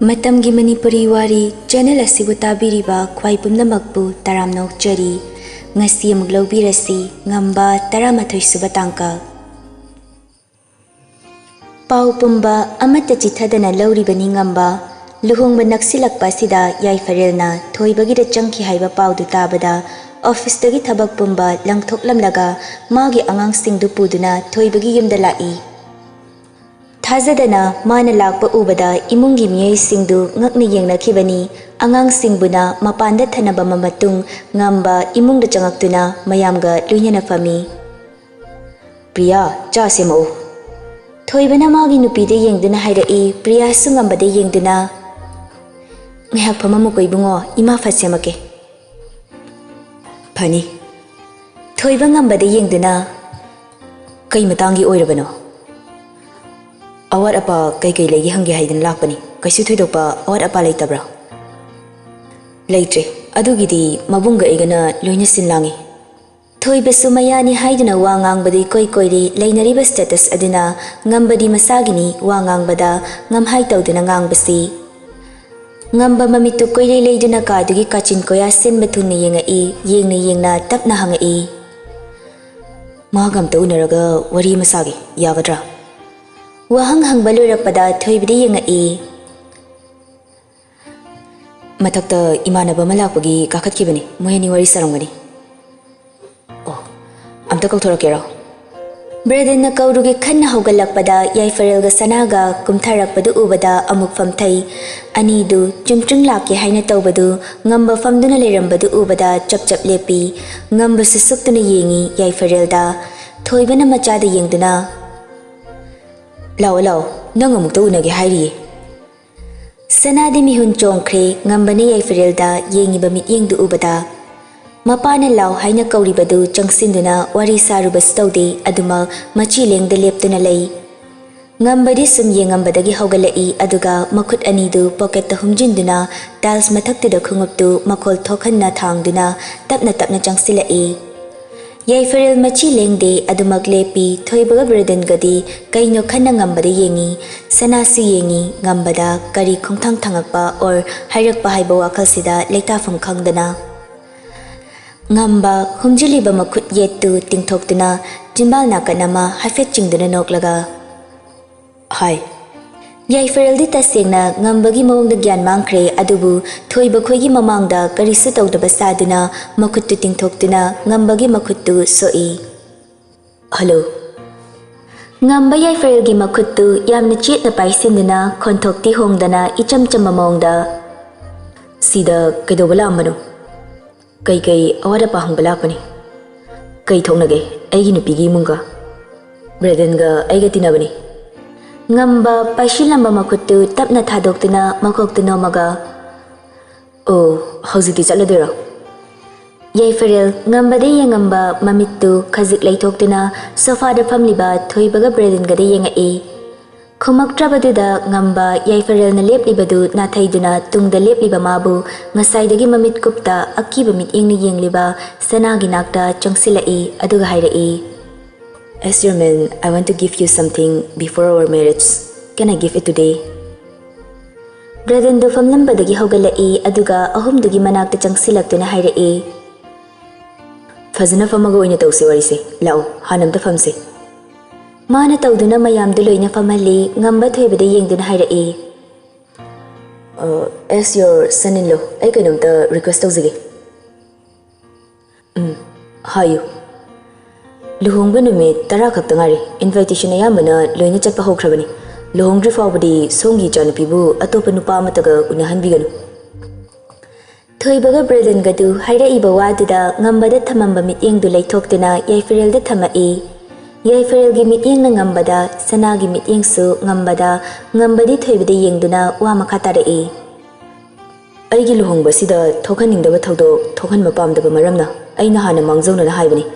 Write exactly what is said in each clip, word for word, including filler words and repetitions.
ꯃꯇꯝꯒꯤ ꯃꯅꯤꯄꯨꯔꯤ ꯋꯥꯔꯤ ꯆꯦꯅꯦꯜ ꯑꯁꯤꯕꯨ ꯇꯥꯕꯤꯔꯤꯕ ꯈ꯭ꯋꯥꯏ ꯄꯨꯝꯅꯃꯛꯄꯨ ꯇꯔꯥꯝꯅ ꯑꯣꯛꯆꯔꯤ꯫ ꯉꯁꯤ ꯑꯃꯨꯛ ꯂꯧꯕꯤꯔꯁꯤ ꯉꯝꯕ ꯇꯔꯥꯃꯥꯊꯣꯏ ꯁꯨꯕ ꯇꯥꯡꯀꯛ꯫ ꯄꯥꯎ ꯄꯨꯝꯕ ꯑꯃꯠꯇ ꯆꯤꯊꯗꯅ ꯂꯧꯔꯤꯕꯅꯤ ꯉꯝꯕ꯫ ꯂꯨꯍꯣꯡꯕ ꯅꯛꯁꯤꯜꯂꯛꯄ ꯑꯁꯤꯗ ꯌꯥꯏꯐꯔꯦꯜꯅ ꯊꯣꯏꯕꯒꯤꯗ ꯆꯪꯈꯤ ꯍꯥꯏꯕ ꯄꯥꯎꯗꯨ ꯇꯥꯕꯗ ꯑꯣꯐꯤꯁꯇꯒꯤ ꯊꯕꯛ ꯄꯨꯝꯕ ꯂꯪꯊꯣꯛꯂꯝꯂꯒ ꯃꯥꯒꯤ ꯑꯉꯥꯡꯁꯤꯡꯗꯨ ꯄꯨꯗꯨꯅ ꯊꯣꯏꯕꯒꯤ ꯌꯨꯝꯗ ꯂꯥꯛꯏ꯫ ꯊꯥꯖꯗꯅ ꯃꯥꯅ ꯂꯥꯛꯄ ꯎꯕꯗ ꯏꯃꯨꯡꯒꯤ ꯃꯤꯑꯣꯏꯁꯤꯡꯗꯨ ꯉꯛꯅ ꯌꯦꯡꯅꯈꯤꯕꯅꯤ꯫ ꯑꯉꯥꯡꯁꯤꯡꯕꯨꯅ ꯃꯄꯥꯟꯗ ꯊꯅꯕ ꯃꯇꯨꯡ ꯉꯝꯕ ꯏꯃꯨꯡꯗ ꯆꯪꯉꯛꯇꯨꯅ ꯃꯌꯥꯝꯒ ꯂꯣꯏꯅꯅ ꯐꯝꯃꯤ꯫ "ꯄ꯭ꯔꯤꯌꯥ, ꯆꯥ ꯁꯦꯝꯃꯛꯎ꯫" ꯊꯣꯏꯕꯅ ꯃꯥꯒꯤ ꯅꯨꯄꯤꯗ ꯌꯦꯡꯗꯨꯅ ꯍꯥꯏꯔꯛꯏ꯫ ꯄ꯭ꯔꯤꯌꯥꯁꯨ ꯉꯝꯕꯗ ꯌꯦꯡꯗꯨꯅ, "ꯉꯥꯏꯍꯥꯛ ꯐꯝꯃꯝꯃꯨꯀꯣ ꯏꯕꯨꯡꯉꯣ, ꯏꯃꯥ ꯐꯠ ꯁꯦꯝꯃꯛꯀꯦ꯫" "ꯐꯅꯤ꯫" ꯊꯣꯏꯕ ꯉꯝꯕꯗ ꯌꯦꯡꯗꯨꯅ, "ꯀꯩ ꯃꯇꯥꯡꯒꯤ ꯑꯣꯏꯔꯕꯅꯣ?" "ꯑꯋꯥꯠ ꯑꯄꯥ ꯀꯩꯀꯩ ꯂꯩꯒꯦ ꯍꯪꯒꯦ ꯍꯥꯏꯗꯅ ꯂꯥꯛꯄꯅꯤ꯫ ꯀꯩꯁꯨ ꯊꯣꯏꯗꯣꯛꯄ ꯑꯋꯥꯠ ꯑꯄꯥ ꯂꯩꯇꯕ꯭ꯔꯥ?" "ꯂꯩꯇ꯭ꯔꯦ꯫ ꯑꯗꯨꯒꯤꯗꯤ ꯃꯕꯨꯡꯒ ꯑꯩꯒꯅ ꯂꯣꯏꯅ ꯁꯤꯟ ꯂꯥꯡꯉꯤ꯫" ꯊꯣꯏꯕꯁꯨ ꯃꯌꯥꯅꯤ ꯍꯥꯏꯗꯨꯅ ꯋꯥ ꯉꯥꯡꯕꯗꯨ ꯏꯀꯣꯏ ꯀꯣꯏꯔꯤ꯫ ꯂꯩꯅꯔꯤꯕ ꯁ꯭ꯇꯦꯇꯁ ꯑꯗꯨꯅ ꯉꯝꯕꯗꯤ ꯃꯁꯥꯒꯤꯅꯤ꯫ ꯋꯥ ꯉꯥꯡꯕꯗ ꯉꯝꯍꯥꯏ ꯇꯧꯗꯨꯅ ꯉꯥꯡꯕꯁꯤ꯫ ꯉꯝꯕ ꯃꯃꯤꯠꯇꯨ ꯀꯣꯏꯂꯩ ꯂꯩꯗꯨꯅ ꯀꯥꯗꯨꯒꯤ ꯀꯥꯆꯤꯟ ꯀꯣꯌꯥ ꯁꯤꯟꯕ ꯊꯨꯡꯅ ꯌꯦꯡꯉꯛꯏ꯫ ꯌꯦꯡꯅ ꯌꯦꯡꯅ ꯇꯞꯅ ꯍꯪꯉꯛꯏ, "ꯃꯥꯒ ꯑꯝꯇ ꯎꯅꯔꯒ ꯋꯥꯔꯤ ꯑꯃ ꯁꯥꯒꯦ, ꯌꯥꯒꯗ꯭ꯔꯥ?" ꯋꯥꯍꯪ ꯍꯪꯕ ꯂꯣꯏꯔꯛꯄꯗ ꯊꯣꯏꯕꯗ ꯌꯦꯡꯉꯛꯏ꯫ "ꯃꯊꯛꯇ ꯏꯃꯥꯟꯅꯕ ꯑꯃ ꯂꯥꯛꯄꯒꯤ ꯀꯥꯈꯠꯈꯤꯕꯅꯤ꯫ ꯃꯣꯏ ꯑꯅꯤ ꯋꯥꯔꯤ ꯁꯥꯔꯝꯒꯅꯤ꯫" "ꯑꯣ, ꯑꯝꯇ ꯀꯧꯊꯣꯔꯛꯀꯦꯔꯣ?" ꯕ꯭ꯔꯦꯗꯟꯅ ꯀꯧꯔꯨꯒꯦ ꯈꯟꯅ ꯍꯧꯒꯠꯂꯛꯄꯗ ꯌꯥꯏꯐꯔꯦꯜꯒ ꯁꯅꯥꯒ ꯀꯨꯝꯊꯔꯛꯄꯗꯨ ꯎꯕꯗ ꯑꯃꯨꯛ ꯐꯝꯊꯩ꯫ ꯑꯅꯤꯗꯨ ꯆꯨꯝ ꯆꯨꯝ ꯂꯥꯛꯀꯦ ꯍꯥꯏꯅ ꯇꯧꯕꯗꯨ ꯉꯝꯕ ꯐꯝꯗꯨꯅ ꯂꯩꯔꯝꯕꯗꯨ ꯎꯕꯗ ꯆꯞ ꯆꯞ ꯂꯦꯞꯄꯤ꯫ ꯉꯝꯕꯁꯨ ꯁꯨꯛꯇꯨꯅ ꯌꯦꯡꯉꯤ ꯌꯥꯏꯐꯔꯦꯜꯗ꯫ ꯊꯣꯏꯕꯅ ꯃꯆꯥꯗ ꯌꯦꯡꯗꯨꯅ, "ꯂꯥꯛꯑꯣ, ꯂꯥꯛꯑꯣ, ꯅꯪ ꯑꯃꯨꯛꯇ ꯎꯅꯒꯦ ꯍꯥꯏꯔꯤꯌꯦ꯫" ꯁꯅꯥꯗꯤ ꯃꯤꯍꯨꯟ ꯆꯣꯡꯈ꯭ꯔꯦ꯫ ꯉꯝꯕꯅ ꯌꯥꯏꯐꯔꯦꯜꯗ ꯌꯦꯡꯉꯤꯕ ꯃꯤꯠꯌꯦꯡꯗꯨ ꯎꯕꯗ꯫ ꯃꯄꯥꯅ ꯂꯥꯎ ꯍꯥꯏꯅ ꯀꯧꯔꯤꯕꯗꯨ ꯆꯪꯁꯤꯟꯗꯨꯅ ꯋꯥꯔꯤ ꯁꯥꯔꯨꯕꯁꯨ ꯇꯧꯗꯦ꯫ ꯑꯗꯨꯃꯛ ꯃꯆꯤ ꯂꯦꯡꯗ ꯂꯦꯞꯇꯨꯅ ꯂꯩ꯫ ꯉꯝꯕꯗꯤ ꯁꯨꯝ ꯌꯦꯡꯉꯝꯕꯗꯒꯤ ꯍꯧꯒꯠꯂꯛꯏ, ꯑꯗꯨꯒ ꯃꯈꯨꯠ ꯑꯅꯤꯗꯨ ꯄꯣꯀꯦꯠꯇ ꯍꯨꯝꯖꯤꯟꯗꯨꯅ ꯇꯥꯏꯜꯁ ꯃꯊꯛꯇꯨꯗ ꯈꯣꯡꯎꯞꯇꯨ ꯃꯈꯣꯜ ꯊꯣꯛꯍꯟꯅ ꯊꯥꯡꯗꯨꯅ ꯇꯞꯅ ꯇꯞꯅ ꯆꯪꯁꯤꯜꯂꯛꯏ꯫ ꯌꯥꯏꯐꯔꯦꯜ ꯃꯆꯤ ꯂꯦꯡꯗꯦ, ꯑꯗꯨꯃꯛ ꯂꯦꯞꯄꯤ꯫ ꯊꯣꯏꯕꯒ ꯕ꯭ꯔꯦꯗꯟꯒꯗꯤ ꯀꯩꯅꯣ ꯈꯟꯅ ꯉꯝꯕꯗ ꯌꯦꯡꯉꯤ꯫ ꯁꯅꯥꯁꯨ ꯌꯦꯡꯉꯤ꯫ ꯉꯝꯕꯗ ꯀꯔꯤ ꯈꯣꯡꯊꯥꯡ ꯊꯥꯡꯉꯛꯄ ꯑꯣꯔ ꯍꯥꯏꯔꯛꯄ ꯍꯥꯏꯕ ꯋꯥꯈꯜꯁꯤꯗ ꯂꯩꯇꯥꯐꯝ ꯈꯪꯗꯅ꯫ ꯉꯝꯕ ꯍꯨꯝꯖꯤꯜꯂꯤꯕ ꯃꯈꯨꯠ ꯌꯦꯠꯇꯨ ꯇꯤꯡꯊꯣꯛꯇꯨꯅ ꯆꯤꯝꯕꯥꯜ ꯅꯥꯀꯟ ꯑꯃ ꯍꯥꯏꯐꯦꯠ ꯆꯤꯡꯗꯨꯅ ꯅꯣꯛꯂꯒ, ꯍꯥꯏ꯫ ꯌꯥꯏꯐꯔꯦꯜꯗꯤ ꯇꯁꯦꯡꯅ ꯉꯝꯕꯒꯤ ꯃꯑꯣꯡꯗ ꯒ꯭ꯌꯥꯟ ꯃꯥꯡꯈ꯭ꯔꯦ, ꯑꯗꯨꯕꯨ ꯊꯣꯏꯕ ꯈꯣꯏꯒꯤ ꯃꯃꯥꯡꯗ ꯀꯔꯤꯁꯨ ꯇꯧꯗꯕ ꯁꯥꯗꯨꯅ ꯃꯈꯨꯠꯇꯨ ꯇꯤꯡꯊꯣꯛꯇꯨꯅ ꯉꯝꯕꯒꯤ ꯃꯈꯨꯠꯇꯨ ꯁꯣꯛꯏ꯫ ꯍꯜꯂꯣ꯫ ꯉꯝꯕ ꯌꯥꯏꯐꯔꯦꯜꯒꯤ ꯃꯈꯨꯠꯇꯨ ꯌꯥꯝꯅ ꯆꯦꯠꯅ ꯄꯥꯏꯁꯤꯟꯗꯨꯅ ꯈꯣꯟꯊꯣꯛꯇꯤ ꯍꯣꯡꯗꯅ ꯏꯆꯝ ꯆꯝꯕ ꯃꯑꯣꯡꯗ, ꯁꯤꯗ ꯀꯩꯗꯧꯕ ꯂꯥꯛꯑꯝꯕꯅꯣ? ꯀꯩꯀꯩ ꯑꯋꯥꯠ ꯑꯄꯥ ꯍꯪꯕ ꯂꯥꯛꯄꯅꯤ꯫ ꯀꯩ ꯊꯣꯛꯅꯒꯦ? ꯑꯩꯒꯤ ꯅꯨꯄꯤꯒꯤ ꯏꯃꯨꯡꯒ ꯕ꯭ꯔꯦꯗꯟꯒ ꯑꯩꯒ ꯇꯤꯟꯅꯕꯅꯤ꯫ ꯉꯝꯕ ꯄꯥꯏꯁꯤꯜꯂꯝꯕ ꯃꯈꯨꯠꯇꯨ ꯇꯞꯅ ꯊꯥꯗꯣꯛꯇꯨꯅ ꯃꯀꯣꯛꯇꯨ ꯅꯣꯝꯃꯒ, ꯑꯣ, ꯍꯧꯖꯤꯛꯇꯤ ꯆꯠꯂꯗꯣꯏꯔꯣ? ꯌꯥꯏꯐꯔꯦꯜ ꯉꯝꯕꯗ ꯌꯦꯡꯉꯝꯕ ꯃꯃꯤꯠꯇꯨ ꯈꯖꯤꯛ ꯂꯩꯊꯣꯛꯇꯨꯅ ꯁꯣꯐꯥꯗ ꯐꯝꯂꯤꯕ ꯊꯣꯏꯕꯒ ꯕ꯭ꯔꯦꯗꯟꯒꯗ ꯌꯦꯡꯉꯛꯏ꯫ ꯈꯨꯝꯃꯛꯇ꯭ꯔꯕꯗꯨꯗ ꯉꯝꯕ ꯌꯥꯏꯐꯔꯦꯜꯅ ꯂꯦꯞꯂꯤꯕꯗꯨ ꯅꯥꯊꯩꯗꯨꯅ ꯇꯨꯡꯗ ꯂꯦꯞꯂꯤꯕ ꯃꯥꯕꯨ ꯉꯁꯥꯏꯗꯒꯤ ꯃꯃꯤꯠ ꯀꯨꯞꯇ ꯑꯀꯤꯕ ꯃꯤꯠꯌꯦꯡꯅ ꯌꯦꯡꯂꯤꯕ ꯁꯅꯥꯒꯤ ꯅꯥꯛꯇ ꯆꯪꯁꯤꯜꯂꯛꯏ, ꯑꯗꯨꯒ ꯍꯥꯏꯔꯛꯏ, As your man, I want to give you something before our marriage. Can I give it today? ꯕ꯭ꯔꯦꯗꯟꯗꯨ ꯐꯝꯂꯝꯕꯗꯒꯤ ꯍꯧꯒꯠꯂꯛꯏ, ꯑꯗꯨꯒ ꯑꯍꯨꯝꯗꯨꯒꯤ ꯃꯅꯥꯛꯇ ꯆꯪꯁꯤꯜꯂꯛꯇꯨꯅ ꯍꯥꯏꯔꯛꯏ, ꯐꯖꯅ ꯐꯝꯃꯒ ꯑꯣꯏꯅ ꯇꯧꯁꯤ ꯋꯥꯔꯤꯁꯦ꯫ ꯂꯥꯛꯑꯣ, ꯍꯥꯟꯅ ꯑꯝꯇ ꯐꯝꯁꯦ꯫ ꯃꯥꯅ ꯇꯧꯗꯨꯅ ꯃꯌꯥꯝꯗꯨ ꯂꯣꯏꯅ ꯐꯝꯍꯜꯂꯤ꯫ ꯉꯝꯕ ꯊꯣꯏꯕꯗ ꯌꯦꯡꯗꯨꯅ ꯍꯥꯏꯔꯛꯏ, As your son in law, ꯑꯩ ꯀꯩꯅꯣꯝꯇ ꯔꯤꯀ꯭ꯋꯦꯁ ꯇꯧꯖꯒꯦ꯫ ꯎꯝ, ꯍꯥꯏꯌꯨ꯫ ꯂꯨꯍꯣꯡꯕ ꯅꯨꯃꯤꯠ ꯇꯔꯥ ꯈꯛꯇ ꯉꯥꯏꯔꯦ꯫ ꯏꯟꯚꯥꯏꯇꯦꯁꯟ ꯑꯌꯥꯝꯕꯅ ꯂꯣꯏꯅ ꯆꯠꯄ ꯍꯧꯈ꯭ꯔꯕꯅꯤ꯫ ꯂꯨꯍꯣꯡꯗ꯭ꯔꯤ ꯐꯥꯎꯕꯗꯤ ꯁꯣꯝꯒꯤ ꯏꯆꯥꯅꯨꯄꯤꯕꯨ ꯑꯇꯣꯞꯄ ꯅꯨꯄꯥ ꯑꯃꯠꯇꯒ ꯎꯅꯍꯟꯕꯤꯒꯅꯨ꯫ ꯊꯣꯏꯕꯒ ꯕ꯭ꯔꯦꯗꯟꯒꯗꯨ ꯍꯥꯏꯔꯛꯏꯕ ꯋꯥꯗꯨꯗ ꯉꯝꯕꯗ ꯊꯝꯃꯝꯕ ꯃꯤꯠꯌꯦꯡꯗꯨ ꯂꯩꯊꯣꯛꯇꯨꯅ ꯌꯥꯏꯐꯔꯦꯜꯗ ꯊꯝꯃꯛꯏ꯫ ꯌꯥꯏꯐꯔꯦꯜꯒꯤ ꯃꯤꯠꯌꯦꯡꯅ ꯉꯝꯕꯗ, ꯁꯅꯥꯒꯤ ꯃꯤꯠꯌꯦꯡꯁꯨ ꯉꯝꯕꯗ, ꯉꯝꯕꯗꯤ ꯊꯣꯏꯕꯗ ꯌꯦꯡꯗꯨꯅ ꯋꯥ ꯃꯈꯥ ꯇꯥꯔꯛꯏ꯫ ꯑꯩꯒꯤ ꯂꯨꯍꯣꯡꯕꯁꯤꯗ ꯊꯣꯛꯍꯟꯅꯤꯡꯗꯕ ꯊꯧꯗꯣꯛ ꯊꯣꯛꯍꯟꯕ ꯄꯥꯝꯗꯕ ꯃꯔꯝꯅ ꯑꯩꯅ ꯍꯥꯟꯅ ꯃꯥꯡꯖꯧꯅꯅ ꯍꯥꯏꯕꯅꯤ꯫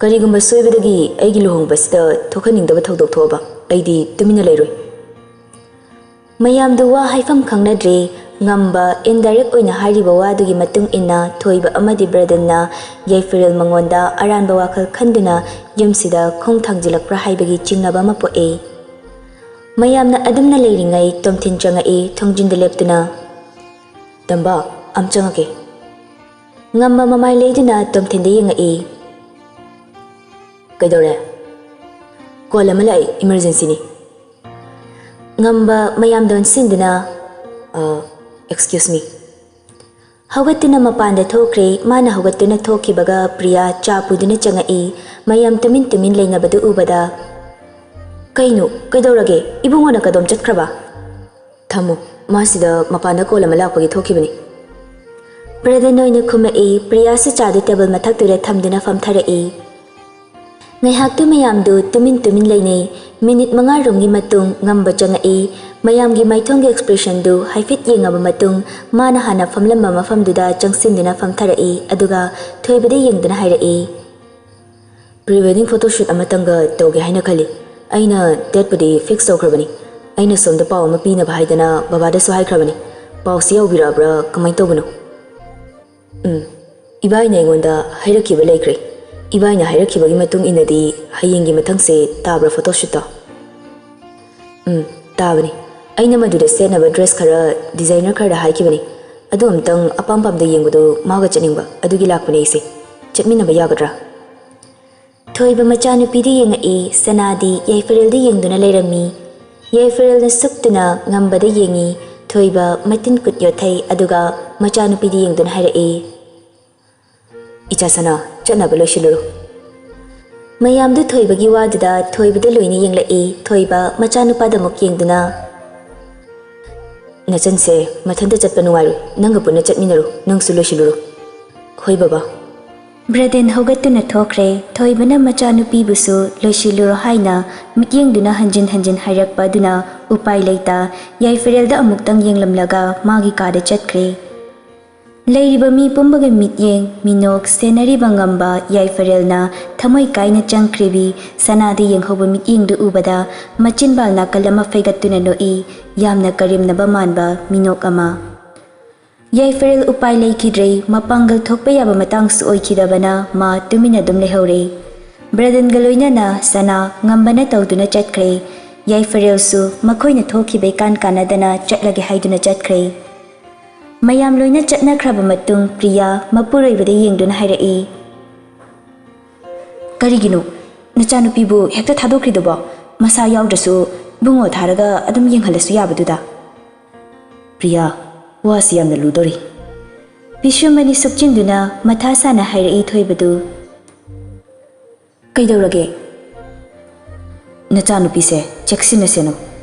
ꯀꯔꯤꯒꯨꯝꯕ ꯁꯣꯏꯕꯗꯒꯤ ꯑꯩꯒꯤ ꯂꯨꯍꯣꯡꯕꯁꯤꯗ ꯊꯣꯛꯍꯟꯅꯤꯡꯗꯕ ꯊꯧꯗꯣꯛ ꯊꯣꯛꯑꯕ, ꯑꯩꯗꯤ ꯇꯨꯃꯤꯟꯅ ꯂꯩꯔꯣꯏ꯫ ꯃꯌꯥꯝꯗꯨ ꯋꯥ ꯍꯥꯏꯐꯝ ꯈꯪꯅꯗ꯭ꯔꯦ꯫ ꯉꯝꯕ indirect ꯑꯣꯏꯅ ꯍꯥꯏꯔꯤꯕ ꯋꯥꯗꯨꯒꯤ ꯃꯇꯨꯡ ꯏꯟꯅ ꯊꯣꯏꯕ ꯑꯃꯗꯤ ꯕ꯭ꯔꯦꯗꯟꯅ ꯌꯥꯏꯐꯔꯦꯜ ꯃꯉꯣꯟꯗ ꯑꯔꯥꯟꯕ ꯋꯥꯈꯜ ꯈꯟꯗꯨꯅ ꯌꯨꯝꯁꯤꯗ ꯈꯣꯡ ꯊꯥꯡꯖꯤꯜꯂꯛꯄ꯭ꯔꯥ ꯍꯥꯏꯕꯒꯤ ꯆꯤꯡꯅꯕ ꯑꯃ ꯄꯣꯛꯏ꯫ ꯃꯌꯥꯝꯅ ꯑꯗꯨꯝꯅ ꯂꯩꯔꯤꯉꯩ ꯇꯣꯝꯊꯤꯟ ꯆꯪꯉꯛꯏ, ꯊꯣꯡꯖꯤꯟꯗ ꯂꯦꯞꯇꯨꯅ꯫ "ꯇꯝꯕ, ꯑꯝ ꯆꯪꯉꯛꯀꯦ꯫" ꯉꯝꯕ ꯃꯃꯥꯏ ꯂꯩꯗꯨꯅ ꯇꯣꯝꯊꯤꯟꯗ ꯌꯦꯡꯉꯛꯏ꯫ "ꯀꯩꯗꯧꯔꯦ?" "ꯀꯣꯜ ꯑꯃ ꯂꯥꯛꯏ, ꯏꯃꯔꯖꯦꯟꯁꯤꯅꯤ꯫" ꯉꯝꯕ ꯃꯌꯥꯝꯗ ꯑꯣꯟꯁꯤꯟꯗꯨꯅ, "ꯑ, excuse me꯫" ꯍꯧꯒꯠꯇꯨꯅ ꯃꯄꯥꯟꯗ ꯊꯣꯛꯈ꯭ꯔꯦ꯫ ꯃꯥꯅ ꯍꯧꯒꯠꯇꯨꯅ ꯊꯣꯛꯈꯤꯕꯒ ꯄ꯭ꯔꯤꯌꯥ ꯆꯥ ꯄꯨꯗꯨꯅ ꯆꯪꯉꯛꯏ꯫ ꯃꯌꯥꯝ ꯇꯨꯃꯤꯟ ꯇꯨꯃꯤꯟ ꯂꯩꯅꯕꯗꯨ ꯎꯕꯗ, "ꯀꯩꯅꯣ? ꯀꯩꯗꯧꯔꯒꯦ? ꯏꯕꯨꯡꯉꯣꯅ ꯀꯗꯣꯝ ꯆꯠꯈ꯭ꯔꯕ?" "ꯊꯝꯃꯣ, ꯃꯥꯁꯤꯗ ꯃꯄꯥꯟꯗ ꯀꯣꯜ ꯑꯃ ꯂꯥꯛꯄꯒꯤ ꯊꯣꯛꯈꯤꯕꯅꯤ꯫" ꯕ꯭ꯔꯦꯗꯟ ꯑꯣꯏꯅ ꯈꯨꯝꯃꯛꯏ꯫ ꯄ꯭ꯔꯤꯌꯥꯁꯨ ꯆꯥꯗꯨ ꯇꯦꯕꯜ ꯃꯊꯛꯇꯨꯗ ꯊꯝꯗꯨꯅ ꯐꯝꯊꯔꯛꯏ꯫ ꯉꯥꯏꯍꯥꯛꯇꯨ ꯃꯌꯥꯝꯗꯨ ꯇꯨꯃꯤꯟ ꯇꯨꯃꯤꯟ ꯂꯩꯅꯩ꯫ ꯃꯤꯅꯤꯠ ꯃꯉꯥ ꯔꯣꯝꯒꯤ ꯃꯇꯨꯡ ꯉꯝꯕ ꯆꯪꯉꯛꯏ꯫ ꯃꯌꯥꯝꯒꯤ ꯃꯥꯏꯊꯣꯡꯒꯤ expressionꯗꯨ ꯍꯥꯏꯐꯦꯠ ꯌꯦꯡꯉꯕ ꯃꯇꯨꯡ ꯃꯥꯅ ꯍꯥꯟꯅ ꯐꯝꯂꯝꯕ ꯃꯐꯝꯗꯨꯗ ꯆꯪꯁꯤꯟꯗꯨꯅ ꯐꯝꯊꯔꯛꯏ, ꯑꯗꯨꯒ ꯊꯣꯏꯕꯗ ꯌꯦꯡꯗꯨꯅ ꯍꯥꯏꯔꯛꯏ꯫ "Pre-wedding photoshoot ꯑꯃꯇꯪꯒ ꯇꯧꯒꯦ ꯍꯥꯏꯅ ꯈꯜꯂꯤ꯫ ꯑꯩꯅ dateꯄꯨꯗꯤ fix ꯇꯧꯈ꯭ꯔꯕꯅꯤ꯫ ꯑꯩꯅ ꯁꯣꯝꯗ ꯄꯥꯎ ꯑꯃ ꯄꯤꯅꯕ ꯍꯥꯏꯗꯅ ꯕꯕꯥꯗꯁꯨ ꯍꯥꯏꯈ꯭ꯔꯕꯅꯤ꯫ ꯄꯥꯎꯁꯤ ꯌꯧꯕꯤꯔꯛꯑꯕ꯭ꯔꯥ? ꯀꯃꯥꯏꯅ ꯇꯧꯕꯅꯣ?" "ꯎꯝ, ꯏꯕꯥꯏꯅ ꯑꯩꯉꯣꯟꯗ ꯍꯥꯏꯔꯛꯈꯤꯕ ꯂꯩꯈ꯭ꯔꯦ꯫ ꯏꯕꯥꯏꯅ ꯍꯥꯏꯔꯛꯈꯤꯕꯒꯤ ꯃꯇꯨꯡ ꯏꯟꯅꯗꯤ ꯍꯌꯦꯡꯒꯤ ꯃꯊꯪꯁꯦ ꯇꯥꯕ꯭ꯔꯥ photoshootꯇꯣ?" "ꯎꯝ, ꯇꯥꯕꯅꯤ꯫ ꯑꯩꯅ ꯃꯗꯨꯗ ꯁꯦꯠꯅꯕ dress ꯈꯔ designer ꯈꯔꯗ ꯍꯥꯏꯈꯤꯕꯅꯤ꯫ ꯑꯗꯨ ꯑꯝꯇꯪ ꯑꯄꯥꯝ ꯄꯥꯝꯗ ꯌꯦꯡꯕꯗꯨ ꯃꯥꯒ ꯆꯠꯅꯤꯡꯕ, ꯑꯗꯨꯒꯤ ꯂꯥꯛꯄꯅꯦ ꯑꯩꯁꯦ꯫ ꯆꯠꯃꯤꯟꯅꯕ ꯌꯥꯒꯗ꯭ꯔꯥ?" ꯊꯣꯏꯕ ꯃꯆꯥꯅꯨꯄꯤꯗ ꯌꯦꯡꯉꯛꯏ꯫ ꯁꯅꯥꯗꯤ ꯌꯥꯏꯐꯔꯦꯜꯗ ꯌꯦꯡꯗꯨꯅ ꯂꯩꯔꯝꯃꯤ꯫ ꯌꯥꯏꯐꯔꯦꯜꯅ ꯁꯨꯛꯇꯨꯅ ꯉꯝꯕꯗ ꯌꯦꯡꯉꯤ꯫ ꯊꯣꯏꯕ ꯃꯇꯤꯟ ꯀꯨꯠ ꯌꯣꯠꯊꯩ, ꯑꯗꯨꯒ ꯃꯆꯥꯅꯨꯄꯤꯗ ꯌꯦꯡꯗꯨꯅ ꯍꯥꯏꯔꯛꯏ, "ꯏꯆꯥ ꯁꯅꯥ, ꯆꯠꯅꯕ ꯂꯣꯏꯁꯤꯜꯂꯨꯔꯣ꯫" ꯃꯌꯥꯝꯗꯨ ꯊꯣꯏꯕꯒꯤ ꯋꯥꯗꯨꯗ ꯊꯣꯏꯕꯗ ꯂꯣꯏꯅ ꯌꯦꯡꯂꯛꯏ꯫ ꯊꯣꯏꯕ ꯃꯆꯥꯅꯨꯄꯥꯗ ꯑꯃꯨꯛ ꯌꯦꯡꯗꯨꯅ, "ꯅꯆꯟꯁꯦ ꯃꯊꯟꯇ ꯆꯠꯄ ꯅꯨꯡꯉꯥꯏꯔꯣꯏ, ꯅꯪꯒ ꯄꯨꯟꯅ ꯆꯠꯃꯤꯟꯅꯔꯣ, ꯅꯪꯁꯨ ꯂꯣꯏꯁꯤꯜꯂꯨꯔꯣ꯫" "ꯍꯣꯏ ꯕꯕꯥ꯫" ꯕ꯭ꯔꯦꯗꯦꯟ ꯍꯧꯒꯠꯇꯨꯅ ꯊꯣꯛꯈ꯭ꯔꯦ꯫ ꯊꯣꯏꯕꯅ ꯃꯆꯥꯅꯨꯄꯤꯕꯨꯁꯨ ꯂꯣꯏꯁꯤꯜꯂꯨꯔꯣ ꯍꯥꯏꯅ ꯃꯤꯠꯌꯦꯡꯗꯨꯅ ꯍꯟꯖꯤꯟ ꯍꯟꯖꯤꯟ ꯍꯥꯏꯔꯛꯄ ꯑꯗꯨꯅ ꯎꯄꯥꯏ ꯂꯩꯇ ꯌꯥꯏꯐꯔꯦꯜꯗ ꯑꯃꯨꯛꯇꯪ ꯌꯦꯡꯂꯝꯂꯒ ꯃꯥꯒꯤ ꯀꯥꯗ ꯆꯠꯈ꯭ꯔꯦ꯫ ꯂꯩꯔꯤꯕ ꯃꯤ ꯄꯨꯝꯕꯒꯤ ꯃꯤꯠꯌꯦꯡ, ꯃꯤꯅꯣꯛ, ꯁꯦꯟꯅꯔꯤꯕ ꯉꯝꯕ ꯌꯥꯏꯐꯔꯦꯜꯅ ꯊꯃꯣꯏ ꯀꯥꯏꯅ ꯆꯪꯈ꯭ꯔꯤꯕꯤ ꯁꯅꯥꯗ ꯌꯦꯡꯍꯧꯕ ꯃꯤꯠꯌꯦꯡꯗꯨ ꯎꯕꯗ ꯃꯆꯤꯟꯕꯥꯜ ꯅꯥꯀꯜ ꯑꯃ ꯐꯩꯒꯠꯇꯨꯅ ꯅꯣꯛꯏ, ꯌꯥꯝꯅ ꯀꯔꯦꯝꯅꯕ ꯃꯥꯟꯕ ꯃꯤꯅꯣꯛ ꯑꯃ꯫ ꯌꯥꯏꯐꯔꯦꯜ ꯎꯄꯥꯏ ꯂꯩꯈꯤꯗ꯭ꯔꯦ, ꯃꯄꯥꯡꯒꯜ ꯊꯣꯛꯄ ꯌꯥꯕ ꯃꯇꯥꯡꯁꯨ ꯑꯣꯏꯈꯤꯗꯕꯅ ꯃꯥ ꯇꯨꯃꯤꯟꯅ ꯑꯗꯨꯝ ꯂꯩꯍꯧꯔꯦ꯫ ꯕ꯭ꯔꯗꯟꯒ ꯂꯣꯏꯅꯅ ꯁꯅꯥ ꯉꯝꯕꯅ ꯇꯧꯗꯨꯅ ꯆꯠꯈ꯭ꯔꯦ꯫ ꯌꯥꯏꯐꯔꯦꯜꯁꯨ ꯃꯈꯣꯏꯅ ꯊꯣꯛꯈꯤꯕ ꯏꯀꯥꯟ ꯀꯥꯟꯅꯗꯅ ꯆꯠꯂꯒꯦ ꯍꯥꯏꯗꯨꯅ ꯆꯠꯈ꯭ꯔꯦ꯫ ꯃꯌꯥꯝ ꯂꯣꯏꯅ ꯆꯠꯅꯈ꯭ꯔꯕ ꯃꯇꯨꯡ ꯄ꯭ꯔꯤꯌꯥ ꯃꯄꯨꯔꯣꯏꯕꯗ ꯌꯦꯡꯗꯨꯅ ꯍꯥꯏꯔꯛꯏ, "ꯀꯔꯤꯒꯤꯅꯣ ꯅꯆꯥꯅꯨꯄꯤꯕꯨ ꯍꯦꯛꯇ ꯊꯥꯗꯣꯛꯈ꯭ꯔꯤꯗꯨꯕꯣ? ꯃꯁꯥ ꯌꯥꯎꯗ꯭ꯔꯁꯨ ꯏꯕꯨꯡꯉꯣ ꯊꯥꯔꯒ ꯑꯗꯨꯝ ꯌꯦꯡꯍꯜꯂꯁꯨ ꯌꯥꯕꯗꯨꯗ?" "ꯄ꯭ꯔꯤꯌꯥ, ꯋꯥꯁꯤ ꯌꯥꯝꯅ ꯂꯨꯗꯣꯔꯤ꯫" ꯕꯤꯁ꯭ꯋꯃꯅꯤ ꯁꯨꯛꯆꯤꯟꯗꯨꯅ ꯃꯊꯥ ꯁꯥꯅ ꯍꯥꯏꯔꯛꯏ ꯊꯣꯏꯕꯗꯨ꯫ "ꯀꯩꯗꯧꯔꯒꯦ?" "ꯅꯆꯥꯅꯨꯄꯤꯁꯦ ꯆꯦꯛꯁꯤꯟꯅ ꯁꯦꯟꯅꯧ꯫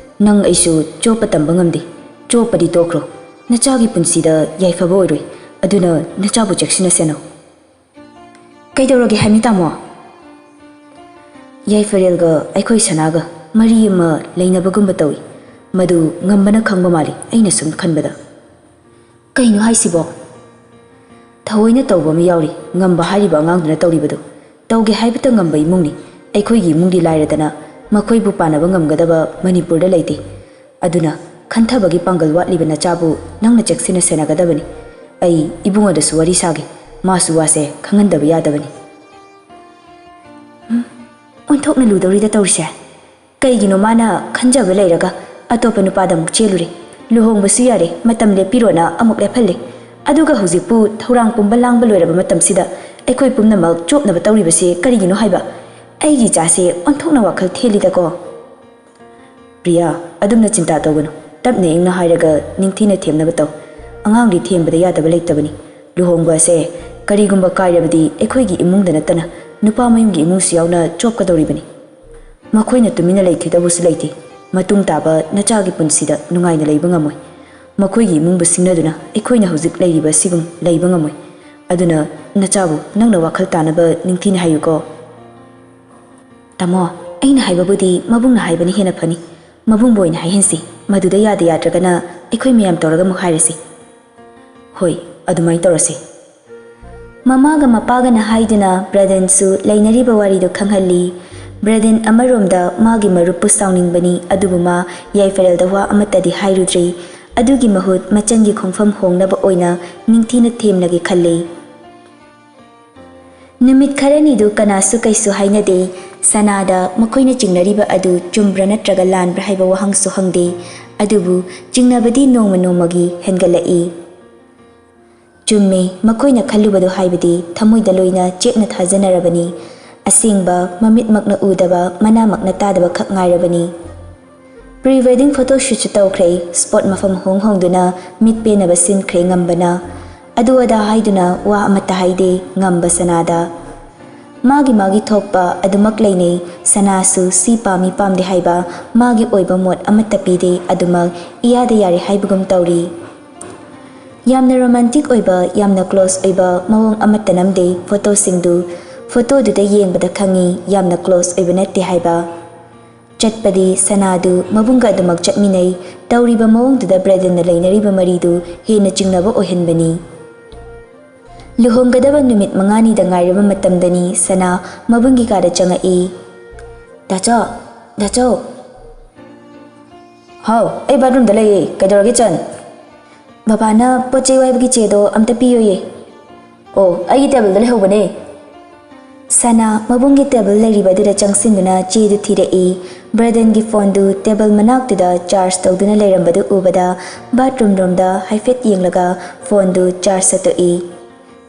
ꯅꯪ ꯑꯩꯁꯨ ꯆꯣꯞꯄ ꯇꯝꯕ ꯉꯝꯗꯦ꯫ ꯆꯣꯞꯄꯗꯤ ꯇꯣꯛꯈ꯭ꯔꯣ, ꯅꯆꯥꯒꯤ ꯄꯨꯟꯁꯤꯗ ꯌꯥꯏꯐꯕ ꯑꯣꯏꯔꯣꯏ꯫ ꯑꯗꯨꯅ ꯅꯆꯥꯕꯨ ꯆꯦꯛꯁꯤꯟꯅ ꯁꯦꯟꯅꯧ꯫" "ꯀꯩꯗꯧꯔꯒꯦ ꯍꯥꯏꯕꯅꯤ ꯇꯥꯃꯣ?" "ꯌꯥꯏꯐꯔꯦꯜꯒ ꯑꯩꯈꯣꯏ ꯁꯅꯥꯒ ꯃꯔꯤ ꯑꯃ ꯂꯩꯅꯕꯒꯨꯝꯕ ꯇꯧꯏ꯫ ꯃꯗꯨ ꯉꯝꯕꯅ ꯈꯪꯕ ꯃꯥꯜꯂꯤ, ꯑꯩꯅ ꯁꯨꯝ ꯈꯟꯕꯗ꯫" "ꯀꯩꯅꯣ ꯍꯥꯏꯁꯤꯕꯣ?" "ꯊꯑꯣꯏꯅ ꯇꯧꯕ ꯑꯃ ꯌꯥꯎꯔꯤ, ꯉꯝꯕ ꯍꯥꯏꯔꯤꯕ ꯑꯉꯥꯡꯗꯨꯅ ꯇꯧꯔꯤꯕꯗꯨ꯫ ꯇꯧꯒꯦ ꯍꯥꯏꯕꯇ ꯉꯝꯕ ꯏꯃꯨꯡꯅꯤ꯫ ꯑꯩꯈꯣꯏꯒꯤ ꯏꯃꯨꯡꯗꯤ ꯂꯥꯏꯔꯗꯅ ꯃꯈꯣꯏꯕꯨ ꯄꯥꯟꯅꯕ ꯉꯝꯒꯗꯕ ꯃꯅꯤꯄꯨꯔꯗ ꯂꯩꯇꯦ꯫ ꯑꯗꯨꯅ ꯈꯟꯊꯕꯒꯤ ꯄꯥꯡꯒꯜ ꯋꯥꯠꯂꯤꯕ ꯅꯆꯥꯕꯨ ꯅꯪꯅ ꯆꯦꯛꯁꯤꯟꯅ ꯁꯦꯟꯅꯒꯗꯕꯅꯤ꯫ ꯑꯩ ꯏꯕꯨꯡꯉꯣꯗꯁꯨ ꯋꯥꯔꯤ ꯁꯥꯒꯦ, ꯃꯥꯁꯨ ꯋꯥꯁꯦ ꯈꯪꯍꯟꯗꯕ ꯌꯥꯗꯕꯅꯤ꯫" ꯎꯝ, ꯑꯣꯟꯊꯣꯛꯅ ꯂꯨꯗꯧꯔꯤꯗ ꯇꯧꯔꯤꯁꯦ꯫ ꯀꯩꯒꯤꯅꯣ ꯃꯥꯅ ꯈꯟꯖꯕ ꯂꯩꯔꯒ ꯑꯇꯣꯞꯄ ꯅꯨꯄꯥꯗ ꯑꯃꯨꯛ ꯆꯦꯜꯂꯨꯔꯦ? ꯂꯨꯍꯣꯡꯕꯁꯨ ꯌꯥꯔꯦ, ꯃꯇꯝ ꯂꯦꯞꯄꯤꯔꯣꯅ ꯑꯃꯨꯛ ꯂꯦꯞꯍꯜꯂꯦ꯫ ꯑꯗꯨꯒ ꯍꯧꯖꯤꯛꯄꯨ ꯊꯧꯔꯥꯡ ꯄꯨꯝꯕ ꯂꯥꯡꯕ ꯂꯣꯏꯔꯕ ꯃꯇꯝꯁꯤꯗ ꯑꯩꯈꯣꯏ ꯄꯨꯝꯅꯃꯛ ꯆꯣꯞꯅꯕ ꯇꯧꯔꯤꯕꯁꯦ ꯀꯔꯤꯒꯤꯅꯣ ꯍꯥꯏꯕ? ꯑꯩꯒꯤ ꯏꯆꯥꯁꯦ ꯑꯣꯟꯊꯣꯛꯅ ꯋꯥꯈꯜ ꯊꯦꯜꯂꯤꯗꯀꯣ꯫ "ꯄ꯭ꯔꯤꯌꯥ, ꯑꯗꯨꯝꯅ ꯆꯤꯟꯇꯥ ꯇꯧꯒꯅꯨ꯫ ꯇꯞꯅ ꯏꯪꯅ ꯍꯥꯏꯔꯒ ꯅꯤꯡꯊꯤꯅ ꯊꯦꯝꯅꯕ ꯇꯧ꯫ ꯑꯉꯥꯡꯗꯤ ꯊꯦꯝꯕꯗ ꯌꯥꯗꯕ ꯂꯩꯇꯕꯅꯤ꯫ ꯂꯨꯍꯣꯡꯕ ꯑꯁꯦ ꯀꯔꯤꯒꯨꯝꯕ ꯀꯥꯏꯔꯕꯗꯤ ꯑꯩꯈꯣꯏꯒꯤ ꯏꯃꯨꯡꯗ ꯅꯠꯇꯅ ꯅꯨꯄꯥ ꯃꯌꯨꯝꯒꯤ ꯏꯃꯨꯡꯁꯨ ꯌꯥꯎꯅ ꯆꯣꯞꯀꯗꯧꯔꯤꯕꯅꯤ꯫ ꯃꯈꯣꯏꯅ ꯇꯨꯃꯤꯟꯅ ꯂꯩꯊꯣꯏꯗꯕꯁꯨ ꯂꯩꯇꯦ꯫ ꯃꯇꯨꯡ ꯇꯥꯕ ꯅꯆꯥꯒꯤ ꯄꯨꯟꯁꯤꯗ ꯅꯨꯡꯉꯥꯏꯅ ꯂꯩꯕ ꯉꯝꯃꯣꯏ꯫ ꯃꯈꯣꯏꯒꯤ ꯏꯃꯨꯡꯕꯨ ꯁꯤꯡꯅꯗꯨꯅ ꯑꯩꯈꯣꯏꯅ ꯍꯧꯖꯤꯛ ꯂꯩꯔꯤꯕ ꯑꯁꯤꯒꯨꯝ ꯂꯩꯕ ꯉꯝꯃꯣꯏ꯫ ꯑꯗꯨꯅ ꯅꯆꯥꯕꯨ ꯅꯪꯅ ꯋꯥꯈꯜ ꯇꯥꯅꯕ ꯅꯤꯡꯊꯤꯅ ꯍꯥꯏꯌꯨꯀꯣ꯫" "ꯇꯥꯃꯣ, ꯑꯩꯅ ꯍꯥꯏꯕꯕꯨꯗꯤ ꯃꯕꯨꯡꯅ ꯍꯥꯏꯕꯅ ꯍꯦꯟꯅ ꯐꯅꯤ꯫ ꯃꯕꯨꯡꯕꯨ ꯑꯣꯏꯅ ꯍꯥꯏꯍꯟꯁꯤ꯫ ꯃꯗꯨꯗ ꯌꯥꯗ ꯌꯥꯗ꯭ꯔꯒꯅ ꯑꯩꯈꯣꯏ ꯃꯌꯥꯝ ꯇꯧꯔꯒ ꯑꯃꯨꯛ ꯍꯥꯏꯔꯁꯤ꯫" "ꯍꯣꯏ, ꯑꯗꯨꯃꯥꯏꯅ ꯇꯧꯔꯁꯤ꯫ ꯃꯃꯥꯒ ꯃꯄꯥꯒꯅ ꯍꯥꯏꯗꯨꯅ ꯕ꯭ꯔꯗꯟꯁꯨ ꯂꯩꯅꯔꯤꯕ ꯋꯥꯔꯤꯗꯨ ꯈꯪꯍꯜꯂꯤ꯫ ꯕ꯭ꯔꯗꯟ ꯑꯃꯔꯣꯝꯗ ꯃꯥꯒꯤ ꯃꯔꯨꯞꯄꯨ ꯁꯥꯎꯅꯤꯡꯕꯅꯤ, ꯑꯗꯨꯕꯨ ꯃꯥ ꯌꯥꯏꯐꯔꯦꯜꯗ ꯋꯥ ꯑꯃꯠꯇꯗꯤ ꯍꯥꯏꯔꯨꯗ꯭ꯔꯤ꯫ ꯑꯗꯨꯒꯤ ꯃꯍꯨꯠ ꯃꯆꯟꯒꯤ ꯈꯣꯡꯐꯝ ꯍꯣꯡꯅꯕ ꯑꯣꯏꯅ ꯅꯤꯡꯊꯤꯅ ꯊꯦꯝꯂꯒꯦ ꯈꯜꯂꯤ꯫ ꯅꯨꯃꯤꯠ ꯈꯔꯅꯤꯗꯨ ꯀꯅꯥꯁꯨ ꯀꯩꯁꯨ ꯍꯥꯏꯅꯗꯦ꯫ ꯁꯅꯥꯗ ꯃꯈꯣꯏꯅ ꯆꯤꯡꯅꯔꯤꯕ ꯑꯗꯨ ꯆꯨꯝꯕ꯭ꯔꯥ ꯅꯠꯇ꯭ꯔꯒ ꯂꯥꯟꯕ꯭ꯔꯥ ꯍꯥꯏꯕ ꯋꯥꯍꯪꯁꯨ ꯍꯪꯗꯦ꯫ ꯑꯗꯨꯕꯨ ꯆꯤꯡꯅꯕꯗꯤ ꯅꯣꯡꯃ ꯅꯣꯡꯃꯒꯤ ꯍꯦꯟꯒꯠꯂꯛꯏ꯫ ꯆꯨꯝꯃꯦ, ꯃꯈꯣꯏꯅ ꯈꯜꯂꯨꯕꯗꯨ ꯍꯥꯏꯕꯗꯤ ꯊꯃꯣꯏꯗ ꯂꯣꯏꯅ ꯆꯦꯠꯅ ꯊꯥꯖꯅꯔꯕꯅꯤ꯫ ꯑꯁꯦꯡꯕ ꯃꯃꯤꯠꯃꯛꯅ ꯎꯗꯕ, ꯃꯅꯥꯃꯛꯅ ꯇꯥꯗꯕ ꯈꯛ ꯉꯥꯏꯔꯕꯅꯤ꯫ Pre wedding photo shootꯁꯨ ꯇꯧꯈ꯭ꯔꯦ꯫ Spot ꯃꯐꯝ ꯍꯣꯡ ꯍꯣꯡꯗꯨꯅ ꯃꯤꯠ ꯄꯦꯟꯅꯕ ꯁꯤꯟꯈ꯭ꯔꯦ ꯉꯝꯕꯅ꯫ ꯑꯗꯨ ꯑꯗꯥ ꯍꯥꯏꯗꯨꯅ ꯋꯥ ꯑꯃꯠꯇ ꯍꯥꯏꯗꯦ ꯉꯝꯕ ꯁꯅꯥꯗ꯫ ꯃꯥꯒꯤ ꯃꯥꯒꯤ ꯊꯣꯛꯄ ꯑꯗꯨꯃꯛ ꯂꯩꯅꯩ꯫ ꯁꯅꯥꯁꯨ ꯁꯤ ꯄꯥꯝꯃꯤ ꯄꯥꯝꯗꯦ ꯍꯥꯏꯕ ꯃꯥꯒꯤ ꯑꯣꯏꯕ ꯃꯣꯠ ꯑꯃꯠꯇ ꯄꯤꯗꯦ, ꯑꯗꯨꯃꯛ ꯏꯌꯥꯗ ꯌꯥꯔꯦ ꯍꯥꯏꯕꯒꯨꯝ ꯇꯧꯔꯤ꯫ ꯌꯥꯝꯅ romantic ꯑꯣꯏꯕ, ꯌꯥꯝꯅ close ꯑꯣꯏꯕ ꯃꯑꯣꯡ ꯑꯃꯠꯇ ꯅꯝꯗꯦ ꯐꯣꯇꯣꯁꯤꯡꯗꯨ꯫ ꯐꯣꯇꯣꯗꯨꯗ ꯌꯦꯡꯕꯗ ꯈꯪꯉꯤ ꯌꯥꯝꯅ close ꯑꯣꯏꯕ ꯅꯠꯇꯦ ꯍꯥꯏꯕ꯫ ꯆꯠꯄꯗꯤ ꯁꯅꯥꯗꯨ ꯃꯕꯨꯡꯒ ꯑꯗꯨꯃꯛ ꯆꯠꯃꯤꯟꯅꯩ꯫ ꯇꯧꯔꯤꯕ ꯃꯑꯣꯡꯗꯨꯗ ꯕ꯭ꯔꯦꯗꯟꯅ ꯂꯩꯅꯔꯤꯕ ꯃꯔꯤꯗꯨ ꯍꯦꯟꯅ ꯆꯤꯡꯅꯕ ꯑꯣꯏꯍꯟꯕꯅꯤ꯫ ꯂꯨꯍꯣꯡꯒꯗꯕ ꯅꯨꯃꯤꯠ ꯃꯉꯥꯅꯤꯗ ꯉꯥꯏꯔꯕ ꯃꯇꯝꯗꯅꯤ ꯁꯅꯥ ꯃꯕꯨꯡꯒꯤ ꯀꯥꯗ ꯆꯪꯉꯛꯏ꯫ "ꯗꯥꯆꯧ, ꯗꯥꯆꯧ!" "ꯍꯥꯎ, ꯑꯩ bathroomꯗ ꯂꯩꯌꯦ, ꯀꯩꯗꯧꯔꯒꯦ ꯆꯟ?" "ꯕꯕꯥꯅ ꯄꯣꯠ ꯆꯩ ꯋꯥꯏꯕꯒꯤ ꯆꯦꯗꯣ ꯑꯝꯇ ꯄꯤꯌꯣꯌꯦ꯫" "ꯑꯣ, ꯑꯩꯒꯤ tableꯗ ꯂꯩꯍꯧꯕꯅꯦ꯫" ꯁꯅꯥ ꯃꯕꯨꯡꯒꯤ table ꯂꯩꯔꯤꯕꯗꯨꯗ ꯆꯪꯁꯤꯟꯗꯨꯅ ꯆꯦꯗꯨ ꯊꯤꯔꯛꯏ꯫ ꯕ꯭ꯔꯦꯗꯟꯒꯤ phoneꯗꯨ table ꯃꯅꯥꯛꯇꯨꯗ charge ꯇꯧꯗꯨꯅ ꯂꯩꯔꯝꯕꯗꯨ ꯎꯕꯗ bathroom ꯔꯣꯝꯗ ꯍꯥꯏꯐꯦꯠ ꯌꯦꯡꯂꯒ phoneꯗꯨ charge ꯁꯠꯇꯣꯛꯏ꯫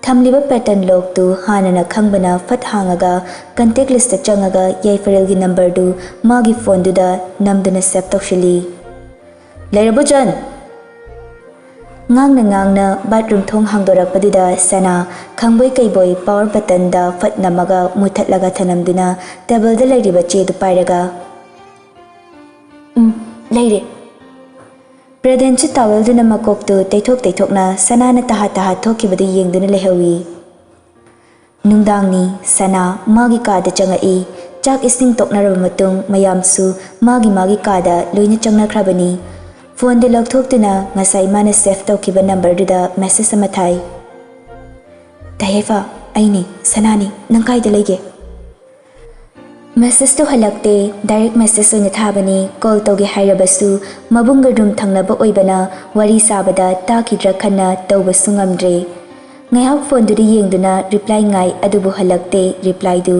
ꯊꯝꯂꯤꯕ pattern lockꯇꯨ ꯍꯥꯟꯅꯅ ꯈꯪꯕꯅ ꯐꯠ ꯍꯥꯡꯉꯒ contact listꯇ ꯆꯪꯉꯒ ꯌꯥꯏꯐꯔꯦꯜꯒꯤ numberꯗꯨ ꯃꯥꯒꯤ phoneꯗꯨꯗ ꯅꯝꯗꯨꯅ save ꯇꯧꯁꯤꯜꯂꯤ꯫ "ꯂꯩꯔꯕꯣ ꯆꯟ?" ꯉꯥꯡꯅ ꯉꯥꯡꯅ bathroom ꯊꯣꯡ ꯍꯥꯡꯗꯣꯔꯛꯄꯗꯨꯗ ꯁꯅꯥ ꯈꯪꯕꯣꯏ ꯀꯩꯕꯣꯏ power buttonꯗ ꯐꯠ ꯅꯝꯃꯒ ꯃꯨꯊꯠꯂꯒ ꯊꯅꯝꯗꯨꯅ tableꯗ ꯂꯩꯔꯤꯕ ꯆꯦꯗꯨ ꯄꯥꯏꯔꯒ, "ꯎꯝ, ꯂꯩꯔꯦ꯫" ꯕ꯭ꯔꯦꯗꯟꯁꯨ towelꯗꯨꯅ ꯃꯀꯣꯛꯇꯨ ꯇꯩꯊꯣꯛ ꯇꯩꯊꯣꯛꯅ ꯁꯅꯥꯅ ꯇꯍꯥ ꯇꯍꯥ ꯊꯣꯛꯈꯤꯕꯗꯨ ꯌꯦꯡꯗꯨꯅ ꯂꯩꯍꯧꯏ꯫ ꯅꯨꯡꯗꯥꯡꯅꯤ꯫ ꯁꯅꯥ ꯃꯥꯒꯤ ꯀꯥꯗ ꯆꯪꯉꯛꯏ꯫ ꯆꯥꯛ ꯏꯁꯤꯡ ꯇꯣꯛꯅꯔꯕ ꯃꯇꯨꯡ ꯃꯌꯥꯝꯁꯨ ꯃꯥꯒꯤ ꯃꯥꯒꯤ ꯀꯥꯗ ꯂꯣꯏꯅ ꯆꯪꯅꯈ꯭ꯔꯕꯅꯤ꯫ ꯐꯣꯟꯗꯨ ꯂꯧꯊꯣꯛꯇꯨꯅ ꯉꯁꯥꯏ ꯃꯥꯅ ꯁꯦꯚ ꯇꯧꯈꯤꯕ ꯅꯝꯕꯔꯗꯨꯗ ꯃꯦꯁꯦꯖ ꯑꯃ ꯊꯥꯏ꯫ "ꯗꯥꯏꯌꯦꯐꯥ, ꯑꯩꯅꯤ, ꯁꯅꯥꯅꯤ, ꯅꯪ ꯀꯥꯏꯗ ꯂꯩꯒꯦ?" ꯃꯦꯁꯦꯖꯇꯨ ꯍꯜꯂꯛꯇꯦ꯫ ꯗꯥꯏꯔꯦꯛ ꯃꯦꯁꯦꯖ ꯑꯣꯏꯅ ꯊꯥꯕꯅꯤ꯫ ꯀꯣꯜ ꯇꯧꯒꯦ ꯍꯥꯏꯔꯕꯁꯨ ꯃꯕꯨꯡꯒ ꯔꯨꯝ ꯊꯪꯅꯕ ꯑꯣꯏꯕꯅ ꯋꯥꯔꯤ ꯁꯥꯕꯗ ꯇꯥꯈꯤꯗ꯭ꯔꯥ ꯈꯟꯅ ꯇꯧꯕꯁꯨ ꯉꯝꯗ꯭ꯔꯦ꯫ ꯉꯥꯏꯍꯥꯛ ꯐꯣꯟꯗꯨꯗ ꯌꯦꯡꯗꯨꯅ ꯔꯤꯄ꯭ꯂꯥꯏ ꯉꯥꯏ, ꯑꯗꯨꯕꯨ ꯍꯜꯂꯛꯇꯦ ꯔꯤꯄ꯭ꯂꯥꯏꯗꯨ꯫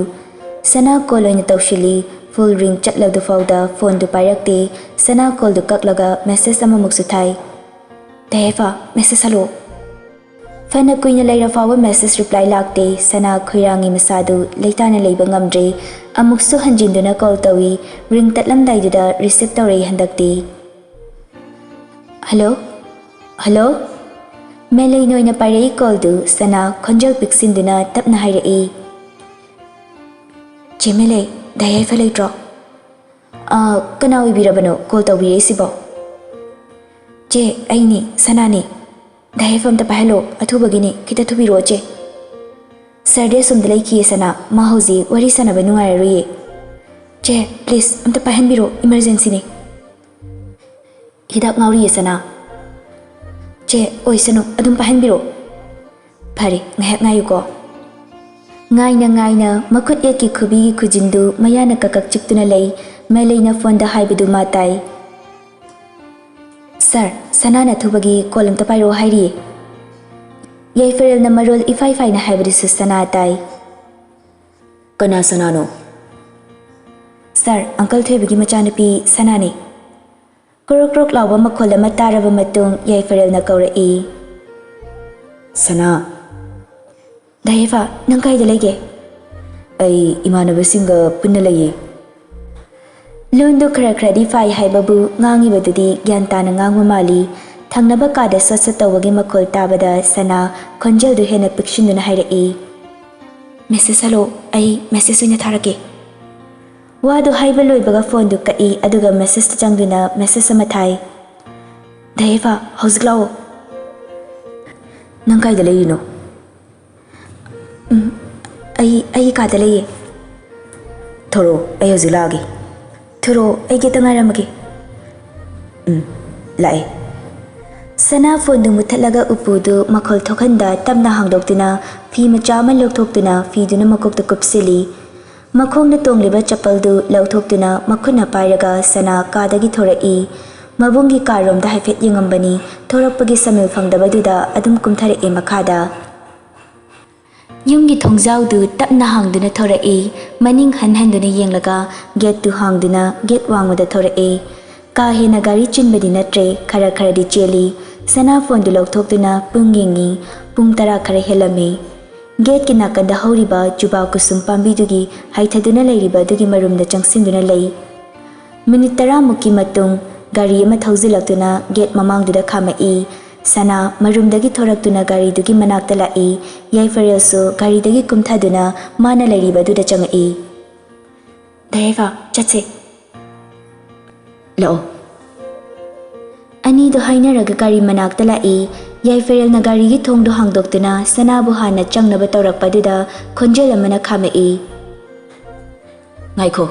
ꯁꯅꯥ ꯀꯣꯜ ꯑꯣꯏꯅ ꯇꯧꯁꯤꯜꯂꯤ꯫ ꯐꯨꯜ ꯔꯤꯡ ꯆꯠꯂꯗꯨꯐꯥꯎꯗ ꯐꯣꯟꯗꯨ ꯄꯥꯏꯔꯛꯇꯦ꯫ ꯁꯅꯥ ꯀꯣꯜꯗꯨ ꯀꯛꯂꯒ ꯃꯦꯁꯦꯖ ꯑꯃꯃꯨꯛꯁꯨ ꯊꯥꯏ꯫ "ꯗꯥꯏꯌꯦꯐꯥ, ꯃꯦꯁꯦꯖ ꯍꯜꯂꯣ!" ꯐꯅ ꯀꯨꯏꯅ ꯂꯩꯔ ꯐꯥꯎꯕ ꯃꯦꯁꯦꯖ ꯔꯤꯄ꯭ꯂꯥꯏ ꯂꯥꯛꯇꯦ꯫ ꯁꯅꯥ ꯈꯣꯏꯔꯥꯡꯉꯤ ꯃꯁꯥꯗꯨ ꯂꯩꯇꯥꯅ ꯂꯩꯕ ꯉꯝꯗ꯭ꯔꯦ꯫ ꯑꯃꯨꯛꯁꯨ ꯍꯟꯖꯤꯟꯗꯨꯅ ꯀꯣꯜ ꯇꯧꯏ꯫ ꯔꯤꯡ ꯇꯠꯂꯝꯗꯥꯏꯗꯨꯗ ꯔꯤꯁꯤꯞ ꯇꯧꯔꯛꯏ ꯍꯟꯗꯛꯇꯤ꯫ "ꯍꯜꯂꯣ? ꯍꯜꯂꯣ?" ꯃꯦꯂꯩ ꯅꯣꯏꯅ ꯄꯥꯏꯔꯛꯏ ꯀꯣꯜꯗꯨ꯫ ꯁꯅꯥ ꯈꯣꯟꯖꯦꯜ ꯄꯤꯛꯁꯤꯟꯗꯨꯅ ꯇꯞꯅ ꯍꯥꯏꯔꯛꯏ꯫ "ꯆꯦ ꯃꯦꯂꯩ, ꯗꯥꯏꯌꯦꯐꯥ ꯂꯩꯇ꯭ꯔꯣ?" "ꯑꯥ, ꯀꯅꯥ ꯑꯣꯏꯕꯤꯔꯕꯅꯣ ꯀꯣꯜ ꯇꯧꯕꯤꯔꯛꯏꯁꯤꯕꯣ?" "ꯆꯦ, ꯑꯩꯅꯤ, ꯁꯅꯥꯅꯤ꯫ ꯗꯥꯏꯌꯦꯐꯥ ꯑꯝꯇ ꯄꯥꯏꯍꯜꯂꯣ, ꯑꯊꯨꯕꯒꯤꯅꯤ, ꯈꯤꯇ ꯊꯨꯕꯤꯔꯛꯑꯣ ꯆꯦ꯫ ꯁꯥꯔꯗꯤ ꯑꯁꯣꯝꯗ ꯂꯩꯈꯤꯌꯦ ꯁꯅꯥ, ꯃꯥ ꯍꯧꯖꯤꯛ ꯋꯥꯔꯤ ꯁꯥꯟꯅꯕ ꯅꯨꯡꯉꯥꯏꯔꯔꯣꯏꯌꯦ꯫ ꯆꯦ, ꯄ꯭ꯂꯤꯖ ꯑꯝꯇ ꯄꯥꯏꯍꯟꯕꯤꯔꯣ, ꯏꯃꯔꯖꯦꯟꯁꯤꯅꯤ꯫ ꯍꯤꯗꯥꯛ ꯉꯥꯎꯔꯤꯌꯦ ꯁꯅꯥ꯫ ꯆꯦ, ꯑꯣꯏꯁꯅꯨ, ꯑꯗꯨꯝ ꯄꯥꯏꯍꯟꯕꯤꯔꯣ꯫ ꯐꯔꯦ, ꯉꯥꯏꯍꯥꯛ ꯉꯥꯏꯌꯨꯀꯣ꯫" ꯉꯥꯏꯅ ꯉꯥꯏꯅ ꯃꯈꯨꯠ ꯌꯦꯠꯀꯤ ꯈꯨꯕꯤꯒꯤ ꯈꯨꯖꯤꯟꯗꯨ ꯃꯌꯥꯅ ꯀꯛꯀꯛ ꯆꯤꯛꯇꯨꯅ ꯂꯩ꯫ ꯃꯦꯂꯩꯅ ꯐꯣꯟꯗ ꯍꯥꯏꯕꯗꯨ ꯃꯥ ꯇꯥꯏ꯫ "ꯁꯥꯔ, ꯁꯅꯥꯅ ꯑꯊꯨꯕꯒꯤ ꯀꯣꯜ ꯑꯝꯇ ꯄꯥꯏꯔꯛꯑꯣ ꯍꯥꯏꯔꯤꯌꯦ꯫" ꯌꯥꯏꯐꯔꯦꯜꯅ ꯃꯔꯣꯜ ꯏꯐꯥꯏ ꯐꯥꯏꯅ ꯍꯥꯏꯕꯗꯨꯁꯨ ꯁꯅꯥ ꯇꯥꯏ꯫ "ꯀꯅꯥ ꯁꯅꯥꯅꯣ?" "ꯁꯥꯔ, ꯑꯪꯀꯜ ꯊꯣꯏꯕꯒꯤ ꯃꯆꯥꯅꯨꯄꯤ ꯁꯅꯥꯅꯤ꯫" ꯀ꯭ꯔꯣꯛ ꯀ꯭ꯔꯣꯛ ꯂꯥꯎꯕ ꯃꯈꯣꯜ ꯑꯃ ꯇꯥꯔꯕ ꯃꯇꯨꯡ ꯌꯥꯏꯐꯔꯦꯜꯅ ꯀꯧꯔꯛꯏ꯫ "ꯁꯅꯥ!" "ꯗꯥꯏꯌꯦꯐꯥ, ꯅꯪ ꯀꯥꯏꯗ ꯂꯩꯒꯦ?" "ꯑꯩ ꯏꯃꯥꯟꯅꯕꯁꯤꯡꯒ ꯄꯨꯟꯅ ꯂꯩꯌꯦ꯫" ꯂꯣꯟꯗꯨ ꯈꯔ ꯈꯔꯗꯤ ꯐꯥꯏ ꯍꯥꯏꯕꯕꯨ ꯉꯥꯡꯉꯤꯕꯗꯨꯗꯤ ꯒ꯭ꯌꯥꯟ ꯇꯥꯅ ꯉꯥꯡꯕ ꯃꯥꯜꯂꯤ꯫ ꯊꯪꯅꯕ ꯀꯥꯗ ꯁꯣꯠ ꯁꯣꯠ ꯇꯧꯕꯒꯤ ꯃꯈꯣꯜ ꯇꯥꯕꯗ ꯁꯅꯥ ꯈꯣꯟꯖꯦꯜꯗꯨ ꯍꯦꯟꯅ ꯄꯤꯛꯁꯤꯟꯗꯨꯅ ꯍꯥꯏꯔꯛꯏ꯫ "ꯃꯦꯁꯦꯖ ꯍꯜꯂꯣ, ꯑꯩ ꯃꯦꯁꯦꯖ ꯑꯣꯏꯅ ꯊꯥꯔꯛꯀꯦ꯫" ꯋꯥꯗꯨ ꯍꯥꯏꯕ ꯂꯣꯏꯕꯒ ꯐꯣꯟꯗꯨ ꯀꯛꯏ, ꯑꯗꯨꯒ ꯃꯦꯁꯦꯖꯇ ꯆꯪꯗꯨꯅ ꯃꯦꯁꯦꯖ ꯑꯃ ꯊꯥꯏ꯫ "ꯗꯥꯏꯌꯦꯐꯥ, ꯍꯧꯖꯤꯛ ꯂꯥꯛꯑꯣ꯫" "ꯅꯪ ꯀꯥꯏꯗ ꯂꯩꯔꯤꯅꯣ?" "ꯎꯝ, ꯑꯩ ꯑꯩꯒꯤ ꯀꯥꯗ ꯂꯩꯌꯦ꯫" "ꯊꯣꯔꯛꯑꯣ, ꯑꯩ ꯍꯧꯖꯤꯛ ꯂꯥꯛꯑꯒꯦ꯫" "ꯊꯣꯔꯛꯑꯣ, ꯑꯩ ꯒꯦꯠꯇ ꯉꯥꯏꯔꯝꯃꯒꯦ꯫" "ꯎꯝ, ꯂꯥꯛꯑꯦ꯫ ꯁꯅꯥ ꯐꯣꯟꯗꯨ ꯃꯨꯊꯠꯂꯒ ꯎꯄꯨꯗꯨ ꯃꯈꯣꯜ ꯊꯣꯛꯍꯟꯗ ꯇꯞꯅ ꯍꯥꯡꯗꯣꯛꯇꯨꯅ ꯐꯤ ꯃꯆꯥ ꯑꯃ ꯂꯧꯊꯣꯛꯇꯨꯅ ꯐꯤꯗꯨꯅ ꯃꯀꯣꯛꯇ ꯀꯨꯞꯁꯤꯜꯂꯤ꯫ ꯃꯈꯣꯡꯅ ꯇꯣꯡꯂꯤꯕ ꯆꯄꯜꯗꯨ ꯂꯧꯊꯣꯛꯇꯨꯅ ꯃꯈꯨꯠꯅ ꯄꯥꯏꯔꯒ ꯁꯅꯥ ꯀꯥꯗꯒꯤ ꯊꯣꯔꯛꯏ꯫ ꯃꯕꯨꯡꯒꯤ ꯀꯥꯔꯣꯝꯗ ꯍꯥꯏꯐꯦꯠ ꯌꯦꯡꯉꯝꯕꯅꯤ, ꯊꯣꯔꯛꯄꯒꯤ ꯁꯃꯤꯜ ꯐꯪꯗꯕꯗꯨꯗ ꯑꯗꯨꯝ ꯀꯨꯝꯊꯔꯛꯑꯦ ꯃꯈꯥꯗ꯫ ꯌꯨꯝꯒꯤ ꯊꯣꯡꯖꯥꯎꯗꯨ ꯇꯞꯅ ꯍꯥꯡꯗꯨꯅ ꯊꯣꯔꯛꯏ꯫ ꯃꯅꯤꯡ ꯍꯟ ꯍꯟꯗꯨꯅ ꯌꯦꯡꯂꯒ ꯒꯦꯠꯇꯨ ꯍꯥꯡꯗꯨꯅ ꯒꯦꯠ ꯋꯥꯡꯃꯗ ꯊꯣꯔꯛꯏ꯫ ꯀꯥ ꯍꯦꯟꯅ ꯒꯥꯔꯤ ꯆꯤꯟꯕꯗꯤ ꯅꯠꯇ꯭ꯔꯦ, ꯈꯔ ꯈꯔꯗꯤ ꯆꯦꯜꯂꯤ꯫ ꯁꯅꯥ ꯐꯣꯟꯗꯨ ꯂꯧꯊꯣꯛꯇꯨꯅ ꯄꯨꯡ ꯌꯦꯡꯉꯤ꯫ ꯄꯨꯡ ꯇꯔꯥ ꯈꯔ ꯍꯦꯜꯂꯝꯃꯤ꯫ ꯒꯦꯠꯀꯤ ꯅꯥꯀꯟꯗ ꯍꯧꯔꯤꯕ ꯖꯨꯕꯥ ꯀꯨꯁꯨꯝ ꯄꯥꯝꯕꯤꯗꯨꯒꯤ ꯍꯩꯊꯗꯨꯅ ꯂꯩꯔꯤꯕ ꯑꯗꯨꯒꯤ ꯃꯔꯨꯝꯗ ꯆꯪꯁꯤꯟꯗꯨꯅ ꯂꯩ꯫ ꯃꯤꯅꯤꯠ ꯇꯔꯥꯃꯨꯛꯀꯤ ꯃꯇꯨꯡ ꯒꯥꯔꯤ ꯑꯃ ꯊꯧꯖꯤꯜꯂꯛꯇꯨꯅ ꯒꯦꯠ ꯃꯃꯥꯡꯗꯨꯗ ꯈꯥꯝꯃꯛꯏ꯫ ꯁꯅꯥ ꯃꯔꯨꯝꯗꯒꯤ ꯊꯣꯔꯛꯇꯨꯅ ꯒꯥꯔꯤꯗꯨꯒꯤ ꯃꯅꯥꯛꯇ ꯂꯥꯛꯏ꯫ ꯌꯥꯏꯐꯔꯦꯜꯁꯨ ꯒꯥꯔꯤꯗꯒꯤ ꯀꯨꯝꯊꯗꯨꯅ ꯃꯥꯅ ꯂꯩꯔꯤꯕꯗꯨꯗ ꯆꯪꯉꯛꯏ꯫ "ꯗꯌꯥꯏꯐ, ꯆꯠꯁꯦ꯫ ꯂꯥꯛꯑꯣ꯫" ꯑꯅꯤꯗꯨ ꯍꯥꯏꯅꯔꯒ ꯒꯥꯔꯤ ꯃꯅꯥꯛꯇ ꯂꯥꯛꯏ꯫ ꯌꯥꯏꯐꯔꯦꯜꯅ ꯒꯥꯔꯤꯒꯤ ꯊꯣꯡꯗꯨ ꯍꯥꯡꯗꯣꯛꯇꯨꯅ ꯁꯅꯥꯕꯨ ꯍꯥꯟꯅ ꯆꯪꯅꯕ ꯇꯧꯔꯛꯄꯗꯨꯗ ꯈꯣꯟꯖꯦꯜ ꯑꯃꯅ ꯈꯥꯝꯃꯛꯏ꯫ "ꯉꯥꯏꯈꯣ,